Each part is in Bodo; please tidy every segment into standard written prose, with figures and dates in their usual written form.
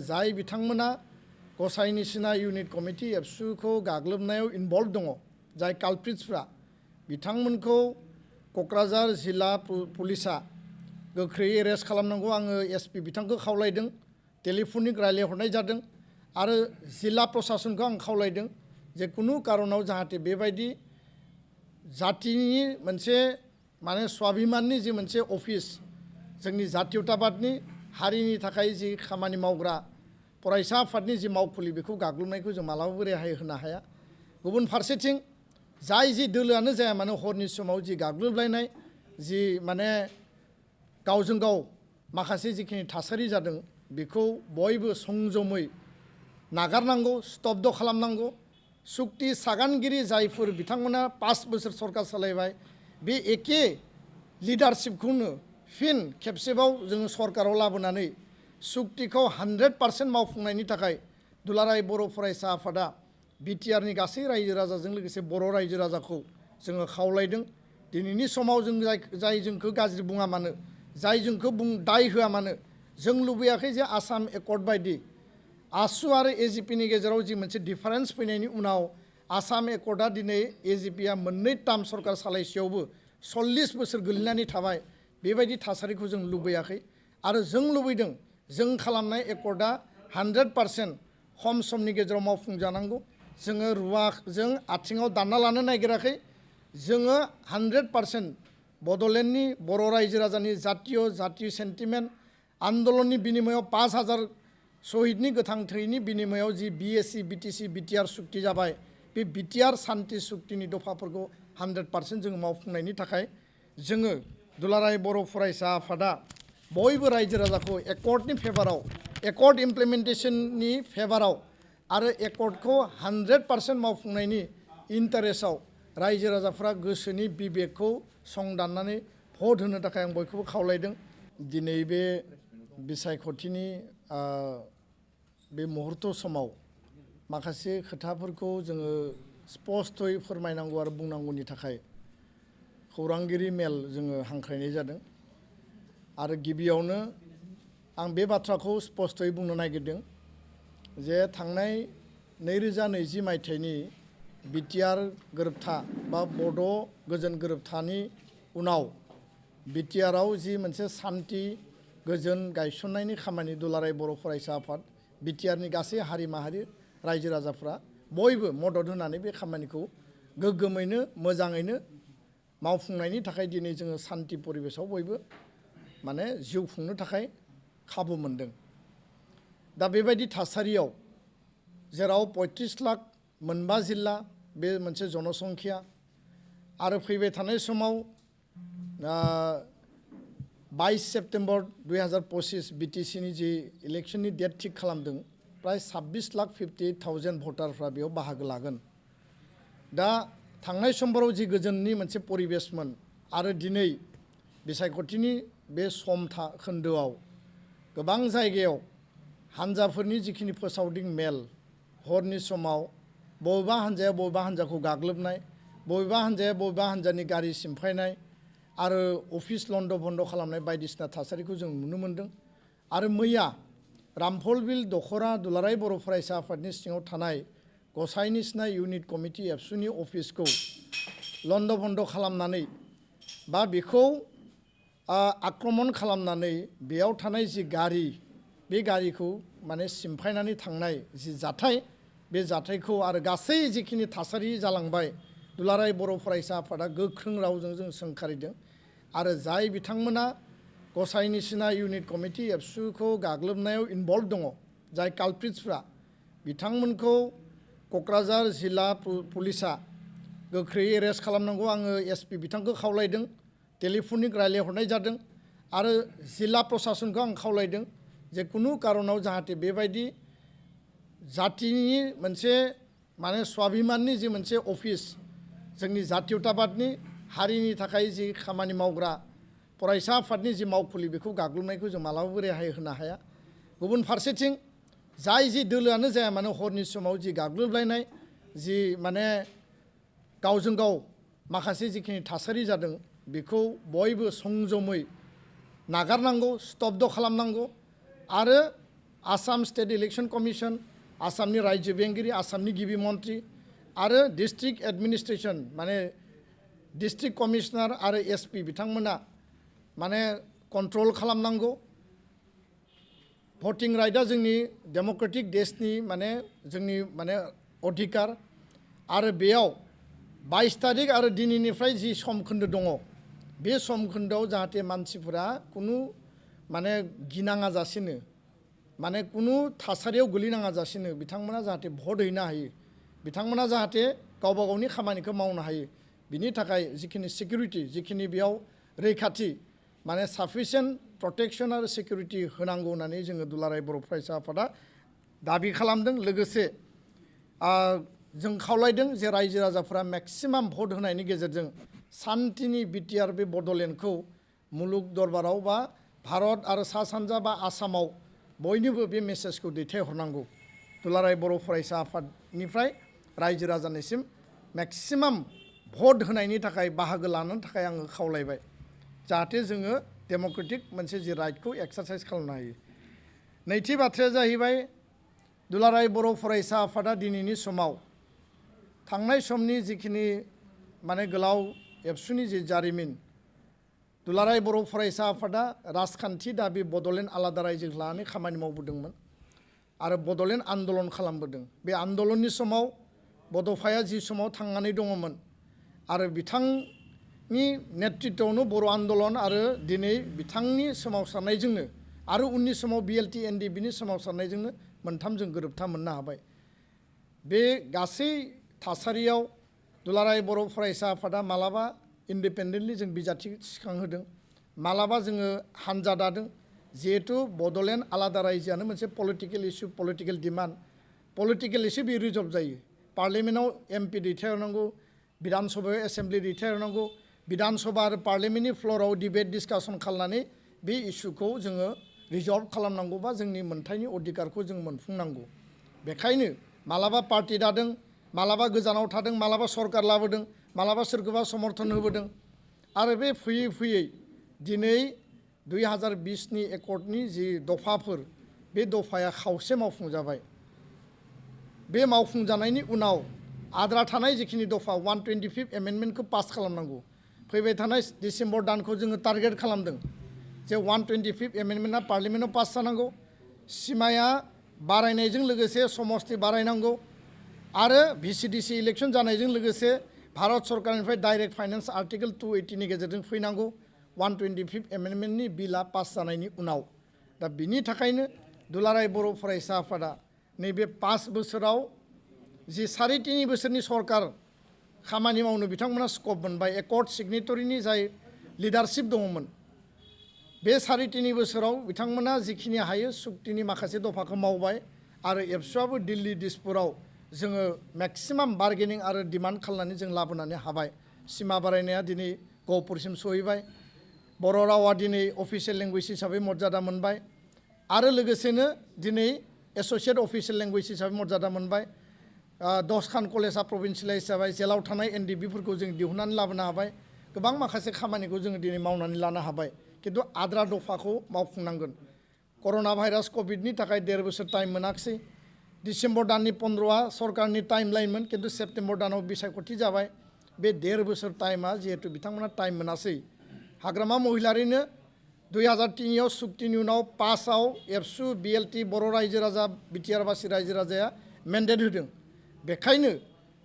जाय बिथांमोना गसाइनि सिना इउनिट कमिटि एबसुखौ गाग्लोबनायाव इनभल्व दङ जाय कालप्रिट्सफ्रा बिथांमोनखौ क'क्राझार जिल्ला पुलिसा गोख्रै एरेस्ट खालामनांगौ आङो एसपि बिथांखौ खावलायदों टेलिफनिक रायलायहरनाय जादों आरो जिल्ला प्रशासनखौ आं खावलायदों जे कुनु कारनाव जाहाथे बेबायदि जातिनि मोनसे माने स्वाभिमाननि जि मोनसे अफिस जोंनि जातीयताबादनि हारिनि थाखाय जि खामानि मावग्रा फरायसा आफादनि जि मावखुलि बेखौ गाग्लोबनायखौ जों मालाबाबो रेहाय होनो हाया। गुबुन फारसेथिं जाय जि दोलोआनो जाया मानो हरनि समाव जि गाग्लोबलायनाय जि माने गावजों गाव माखासे जिखिनि थासारि जादों बेखौ बयबो संजमै नागारनांगौ स्तब्ध खालामनांगौ। सुक्ति सागानगिरि जायफोर बिथांमोना 5 बोसोर सरकार सालायबाय बे एखे लिडारशिपखौनो फिन खेबसेबाव जोङो सरकाराव लाबोनानै सुक्तिखौ 100% मावफुंनायनि थाखाय दुलाराय बर' फरायसा आफादा बिटिआरनि गासै रायजो राजाजों लोगोसे बर' रायजो राजाखौ जोङो खावलायदों। दिनैनि समाव जों जाय जोंखौ गाज्रि बुङा मानो जाय जोंखौ दाय होआ मानो जों लुबैयाखै जे आसाम एकर्ड बायदि आसु आरो एजिपिनि गेजेराव जि मोनसे डिफारेन्स फैनायनि उनाव आसाम एकर्डआ दिनै एजिपिआ मोननै टार्म सरकार सालायसेयावबो 40 बोसोर गोलैनानै थाबाय बेबायदि थासारिखौ जों लुबैयाखै आरो जों लुबैदों जों खालामनाय एकर्डआ 100% खम समनि गेजेराव मावफुंजानांगौ। जोङो रुवाजों आथिङाव दानना लानो नागिराखै जोङो 100% बड'लेण्डनि बर' रायजो राजानि जातीय सेन्टिमेन्ट आन्दलननि बिनिमयाव 5000 शहीदनि गोथां थैनि बिनिमयाव जि बिएसि बिटिसि बिटिआर सुक्ति जाबाय बे बिटिआर सान्ति सुक्तिनि दफाफोरखौ 100% जोङो मावफुंनायनि थाखाय जोङो दुलाराय बर' फरायसा आफादा बयबो रायजो राजाखौ एकर्डनि फेभाराव एकर्ड इमप्लिमेन्टेसननि फेभाराव आरो एकर्डखौ 100% मावफुंनायनि इन्टारेस्टआव रायजो राजाफ्रा गोसोनि बिबेकखौ संदाननानै भट होनो थाखाय आं बयखौबो खावलायदों। दिनै बे बिसायख'थिनि बे मुहुर्त समाव माखासे खोथाफोरखौ जोङो स्पष्टयै फोरमायनांगौ आरो बुंनांगौनि थाखाय खौरांगिरि मेल जोङो हांख्रायनाय जादों आरो गिबियावनो आं बे बाथ्राखौ स्पष्टयै बुंनो नागिरदों जे थांनाय 2020 मायथाइनि बिटिआर गोरोबथा बा बड' गोजोन गोरोबथानि उनाव बिटिआरआव जि मोनसे सान्थि गोजोन गायसननायनि खामानि दुलाराय बर' फरायसा आफाद बिटिआरनि गासै हारि माहारि रायजो राजाफ्रा बयबो मदद होनानै बे खामानिखौ गोग्गोमैनो मोजाङैनो मावफुंनायनि थाखाय दिनै जोङो सान्थि परिबेसाव बयबो माने जिउ खुंनो थाखाय खाबु मोनदों। दा बेबायदि थासारियाव जेराव 35 लाख मोनबा जिल्ला बे मोनसे जनसंख्या आरो फैबाय थानाय समाव 22 सेप्तेम्बर 2025 बिटिसिनि जि इलेक्शननि डेट थिक खालामदों प्राय 26,58,000 भटारफ्रा बेयाव बाहागो लागोन। दा थांनाय समफोराव जि गोजोननि मोनसे परिबेसमोन आरो दिनै बिसायख'थिनि बे खोन्दोआव गोबां जायगायाव हान्जाफोरनि जिखिनि फोसावदिं मेल हरनि समाव बबेबा हान्जाया बबेबा हान्जाखौ गाग्लोबनाय बबेबा हान्जाया बबेबा हान्जानि गारि सिमफायनाय आरो अफिस लन्ड' भन्ड' खालामनाय बायदिसिना थासारिखौ जों नुनो मोन्दों। आरो मैया रामफलबिल दख'रा दुलाराय बर' फरायसा आफादनि सिङाव थानाय गसाइनि सिना इउनिट कमिटि एबसुनि अफिसखौ लन्ड' भन्ड' खालामनानै बा बेखौ आक्रमन खालामनानै बेयाव थानाय जि गारि बे गारिखौ माने सिमफायनानै थांनाय जि जाथाय बे जाथायखौ आरो गासै जिखिनि थासारि जालांबाय दुलाराय बर' फरायसा आफादा गोख्रों रावजों जों सोंखारिदों आरो जाय बिथांमोना गसाइनि सिना इउनिट कमिटि एबसुखौ गाग्लोबनायाव इनभल्व दङ जाय कालप्रिट्सफ्रा बिथांमोनखौ क'क्राझार जिल्ला पुलिसा गोख्रै एरेस्ट खालामनांगौ आङो एसपि बिथांखौ खावलायदों टेलिफनिक रायलायहरनाय जादों आरो जिल्ला प्रशासनखौ आं खावलायदों जे कुनु कारनाव जाहाथे बेबायदि जातिनि मोनसे माने स्वाभिमाननि जि मोनसे अफिस जोंनि जातीयताबादनि हारिनि थाखाय जि खामानि मावग्रा फरायसा आफादनि जि मावखुलि बेखौ गाग्लोबनायखौ जों मालाबाबो रेहाय होनो हाया। गुबुन फारसेथिं जाय जि दोलोआनो जाया मानो हरनि समाव जि गाग्लोबलायनाय जि माने गावजों गाव माखासे जिखिनि थासारि जादों बेखौ बयबो संजमै नागारनांगौ स्तब्ध खालामनांगौ आरो आसाम स्टेट इलेक्शन कमिशन आसामनि रायजो बेंगिरि आसामनि गिबि मन्त्रि आरो डिस्ट्रिक्ट एडमिनिस्ट्रेशन माने डिस्ट्रिक्ट कमिशनार आरो एसपि बिथांमोना माने कंट्रोल खालामनांगौ भटिं राइटआ जोंनि डेमोक्रेटिक देशनि माने जोंनि माने अधिकार आरो बेयाव 22 तारिख आरो दिनैनिफ्राय जि समखोन्दो दङ बे समखोन्दोआव जाहाथे मानसिफोरा कुनु माने गिनाङा जासिनो माने कुनु थासारियाव गोलैनाङा जासिनो बिथांमोना जाहाथे भट हैनो हायो बिथांमोना जाहाथे गावबा गावनि खामानिखौ मावनो हायो बिनि थाखाय जिखिनि सिकिउरिटि जिखिनि बेयाव रैखाथि माने साफिसियेन्ट प्रटेक्शन आरो सिकिउरिटि होनांगौ होननानै जोङो दुलाराय बर' फरायसा आफादा दाबि खालामदों लोगोसे जों खावलायदों जे रायजो राजाफोरा मेक्सिमाम भट होनायनि गेजेरजों सान्तिनि बिटिआर बे बड'लेण्डखौ मुलुग दरबाराव बा भारत आरो सा सानजा बा आसामाव बयनिबो बे मेसेजखौ दैथायहरनांगौ दुलाराय बर' फरायसा आफादनिफ्राय रायजो राजानिसिम मेक्सिमाम भट होनायनि थाखाय बाहागो लानो थाखाय आङो खावलायबाय जाहाथे जोङो डेमोक्रेटिक मोनसे जि राइटखौ एक्सारसाइज खालामनो हायो नैथि बाथ्राया जाहैबाय दुलाराय बर' फरायसा आफादा दिनैनि समाव थांनाय समनि जिखिनि माने गोलाव एबसुनि जि जारिमिन दुलाराय बर' फरायसा आफादा राजखान्थि दाबि बड'लेण्ड आलादा रायजो लानानै खामानि मावबोदोंमोन आरो बड'लेण्ड आन्दलन खालामबोदों बे आन्दलननि समाव बड'फाया जि समाव थांनानै दङमोन आरो बिथांनि नेतृत्वआवनो बर' आन्दलन आरो दिनै बिथांनि सोमावसारनायजोंनो आरो उननि समाव बिएलटि एनडिबिनि सोमावसारनायजोंनो मोनथामजों गोरोबथा मोननो हाबाय बे गासै थासारियाव दुलाराय बर' फरायसा आफादा मालाबा इन्डिपेन्डेन्टलि जों बिजाथि सिखांहोदों मालाबा जोङो हानजा दादों जिहेतु बड'लेण्ड आलादा रायजोआनो मोनसे political issue political demand political issue बे रिजल्भ जायो पार्लियामेन्टआव एमपि दैथायहरनांगौ बिधान सभायाव एसेम्ब्लि दैथायहरनांगौ बिधान सभा आरो पार्लियामेन्टनि फ्ल'राव डिबेट डिसकासन खालामनानै बे इस्युखौ जोङो रिजल्भ खालामनांगौ बा जोंनि मोनथायनि अधिकारखौ जों मोनफुंनांगौ बेखायनो मालाबा पार्टि दादों मालाबा गोजानाव थादों मालाबा सरकार लाबोदों मालाबा सोरखौबा समर्थन होबोदों आरो बे फैयै फैयै दिनै 2020नि एकर्डनि जि दफाफोर बे दफाया खावसे मावफुंजाबाय बे मावफुंजानायनि उनाव आद्रा थानाय जिखिनि दफा 125 एमेन्डमेन्टखौ पास खालामनांगौ फैबाय थानाय डिसेम्बर दानखौ जोङो टार्गेट खालामदों जे 125 एमेन्डमेन्टआ पार्लियामेन्टआव पास जानांगौ सिमाया बारायनायजों लोगोसे समस्ति बारायनांगौ आरो भिसिडिसि इलेक्सन जानायजों लोगोसे भारत सरकारनिफ्राय डाइरेक्ट फाइनेन्स आर्टिकेल 280नि गेजेरजों फैनांगौ 125 एमेन्डमेन्टनि बिलआ पास जानायनि उनाव दा बिनि थाखायनो दुलाराय बर' फरायसा आफादा नैबे 5 बोसोराव जि 3.5 बोसोरनि सरकार खामानि मावनो बिथांमोना स्कप मोनबाय एकर्ड सिगनेटरिनि जाय लिडारशिप दङमोन बे 3.5 बोसोराव बिथांमोना जिखिनि हायो सुक्तिनि माखासे दफाखौ मावबाय आरो एबसुआबो दिल्ली दिसपुराव जोङो मेक्सिमाम बार्गेनिं आरो डिमान्ड खालामनानै जों लाबोनानै हाबाय सिमा बारायनाया दिनै गहपुरसिम सहैबाय बर' रावा दिनै अफिसियेल लेंगुवेज हिसाबै मर्यादा मोनबाय आरो लोगोसेनो दिनै एस'सियेट अफिसियेल लेंगुवेज हिसाबै मर्यादा मोनबाय 10खान कलेजआ प्रभिन्सियेलाइज जाबाय जेलाव थानाय एनडिबिफोरखौ जों दिहुननानै लाबोनो हाबाय गोबां माखासे खामानिखौ जोङो दिनै मावनानै लानो हाबाय खिन्थु आद्रा दफाखौ मावफुंनांगोन कर'ना भाइरास कभिडनि थाखाय 1.5 बोसोर टाइम मोनाखिसै डिसेम्बर दाननि 15आ सरकारनि टाइम लाइनमोन खिन्थु सेप्तेम्बर दानाव बिसायख'थि जाबाय बे 1.5 बोसोर टाइमा जिहेतु बिथांमोना टाइम मोनासै हाग्रामा महिलारिनो 2003आव सुक्तिनि उनाव 5आव एबसु बिएलटि बर' रायजो राजा बिटिआरबासि रायजो राजाया मेन्डेट होदों बेखायनो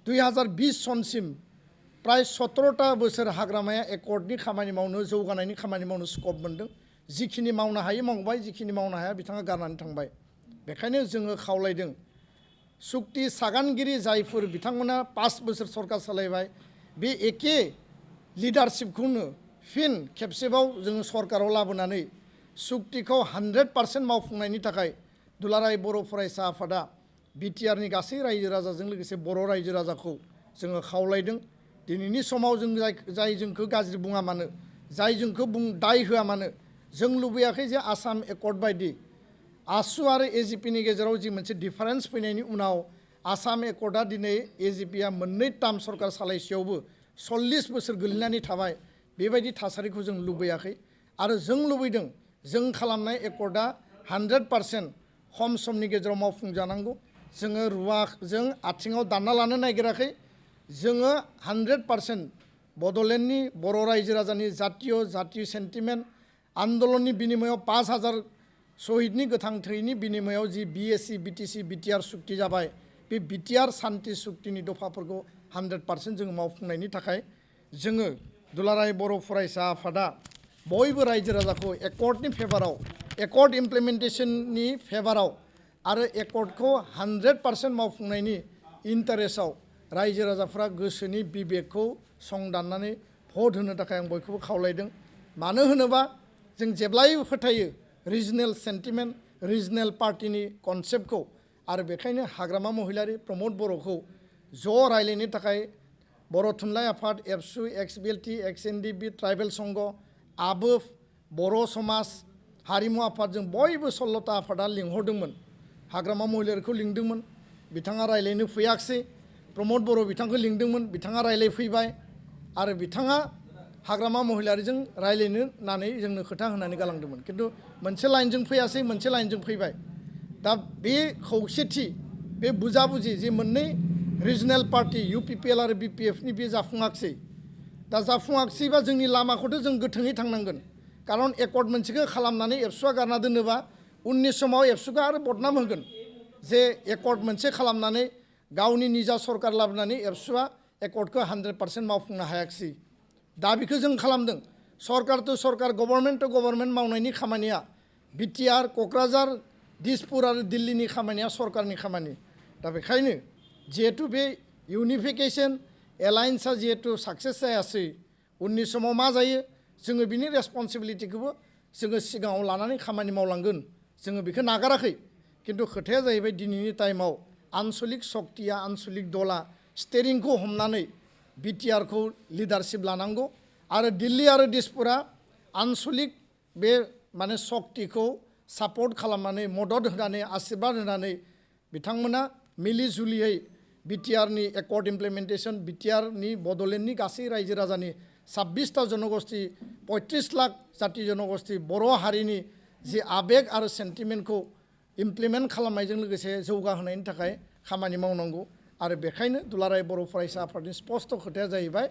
2020 सनसिम प्राय 17टा बोसोर हाग्रामाया एकर्डनि खामानि मावनो जौगानायनि खामानि मावनो स्कप मोन्दों जिखिनि मावनो हायो मावबाय जिखिनि मावनो हाया बिथाङा गारनानै थांबाय बेखायनो जोङो खावलायदों सुक्ति सागानगिरि जायफोर बिथांमोना 5 बोसोर सरकार सालायबाय बे एखे लिडारशिपखौनो फिन खेबसेबाव जोङो सरकाराव लाबोनानै सुक्तिखौ 100% मावफुंनायनि थाखाय दुलाराय बर' फरायसा आफादा बिटिआरनि गासै रायजो राजाजों लोगोसे बर' रायजो राजाखौ जोङो खावलायदों दिनैनि समाव जों जाय जोंखौ गाज्रि बुङा मानो जाय जोंखौ दाय होआ मानो जों लुबैयाखै जे आसाम एकर्ड बायदि आसु आरो एजिपिनि गेजेराव जि मोनसे डिफारेन्स फैनायनि उनाव आसाम एकर्डआ दिनै एजिपिआ मोननै टार्म सरकार सालायसेयावबो 40 बोसोर गोलैनानै थाबाय बेबायदि थासारिखौ जों लुबैयाखै आरो जों लुबैदों जों खालामनाय एकर्डआ 100% खम समनि गेजेराव मावफुंजानांगौ जोङो रुवाजों आथिङाव दानना लानो नागिराखै जोङो 100% बड'लेण्डनि बर' रायजो राजानि जातीय सेन्टिमेन्ट आन्दलननि बिनिमयाव 5000 शहीदनि गोथां थैनि बिनिमयाव जि BSc BTC BTR सुक्ति जाबाय बे BTR सान्ति सुक्तिनि दफाफोरखौ 100% जोङो मावफुंनायनि थाखाय जोङो दुलाराय बर' फरायसा आफादा बयबो रायजो राजाखौ एकर्डनि फेभाराव एकर्ड इमप्लिमेन्टेसननि फेभाराव आरो एकर्डखौ 100% मावफुंनायनि इन्टारेस्टआव रायजो राजाफ्रा गोसोनि बिबेकखौ संदाननानै भट होनो थाखाय आं बयखौबो खावलायदों मानो होनोबा जों जेब्लायबो फोथायो रिजनेल सेन्टिमेन्ट रिजनेल पार्टिनि कनसेप्टखौ आरो बेखायनो हाग्रामा महिलारि प्रमद बर'खौ ज' रायलायनो थाखाय बर' थुनलाइ आफाद एबसु XBLT XNDB ट्राइबेल संघ आबोफ बर' समाज हारिमु आफादजों बयबो 16ता आफादा लिंहरदोंमोन हाग्रामा महिलारिखौ लिंदोंमोन बिथाङा रायलायनो फैयाखिसै प्रमद बर' बिथांखौ लिंदोंमोन बिथाङा रायलायफैबाय आरो बिथाङा हाग्रामा महिलारिजों रायलायनो होननानै जोंनो खोथा होनानै गालांदोंमोन खिन्थु मोनसे लाइनजों फैयासै मोनसे लाइनजों फैबाय दा बे खौसेथि बे बुजाबुजि जे मोननै रिजनेल पार्टी UPPL आरो BPFनि बे जाफुङाखिसै दा जाफुङाखिसैबा जोंनि लामाखौथ' जों गोथोङै थांनांगोन खारन एकर्ड मोनसेखौ खालामनानै एबसुआ गारना दोनोबा उननि समाव एबसुखौ आरो बदनाम होगोन जे एकर्ड मोनसे खालामनानै गावनि निजा सरकार लाबोनानै एबसुआ एकर्डखौ 100% मावफुंनो हायाखिसै दा बेखौ जों खालामदों सरकार टु सरकार गभर्नमेन्ट टु गभर्नमेन्ट मावनायनि खामानिया BTR क'क्राझार दिसपुर आरो दिल्लीनि खामानिया सरकारनि खामानि दा बेखायनो जिहेतु बे इउनिफिकेसन एलायन्सआ जिहेतु साक्सेस जायासै उननि समाव मा जायो जोङो बिनि रेसपन्सिबिलिटिखौबो जोङो सिगाङाव लानानै खामानि मावलांगोन जोङो बेखौ नागाराखै खिन्थु खोथाया जाहैबाय दिनैनि टाइमाव आन्सलिक शक्तिया आन्सलिक दला स्टेरिंखौ हमनानै BTRखौ लिडारशिप लानांगौ आरो दिल्ली आरो दिसपुरा आन्सलिक बे माने शक्तिखौ सापर्ट खालामनानै मदद होनानै आशीर्बाद होनानै बिथांमोना मिलि जुलियै BTRनि एकर्ड इमप्लिमेन्टेसन BTRनि बड'लेण्डनि गासै रायजो राजानि 26टा जनगोष्ठी 35 लाख जाति जनगोष्ठी बर' हारिनि जि आबेग आरो सेन्टिमेन्टखौ इमप्लिमेन्ट खालामनायजों लोगोसे जौगाहोनायनि थाखाय खामानि मावनांगौ आरो बेखायनो दुलाराय बर' फरायसा आफादनि स्पष्ट खोथाया जाहैबाय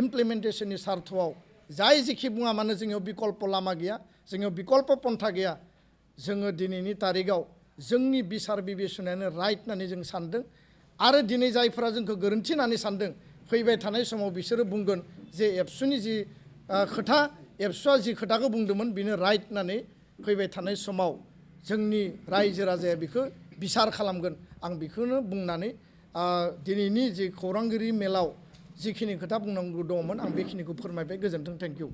इमप्लिमेन्टेसननि सार्थआव जाय जेखि बुङा मानो जोंनियाव बिकल्प लामा गैया जोंनियाव बिकल्प पन्था गैया जोङो दिनैनि तारिखआव जोंनि बिसार बिबेचनायानो राइट होननानै जों सानदों आरो दिनै जायफोरा जोंखौ गोरोन्थि होननानै सानदों फैबाय थानाय समाव बिसोरो बुंगोन जे एबसुनि जि खोथा एबसुआ जि खोथाखौ बुंदोंमोन बेनो राइट होननानै फैबाय थानाय समाव जोंनि रायजो राजाया बेखौ बिसार खालामगोन आं बेखौनो बुंनानै दिनैनि जि खौरांगिरि मेलाव जिखिनि खोथा बुंनांगौ दङमोन आं बेखिनिखौ फोरमायबाय गोजोन्थों थेंक इउ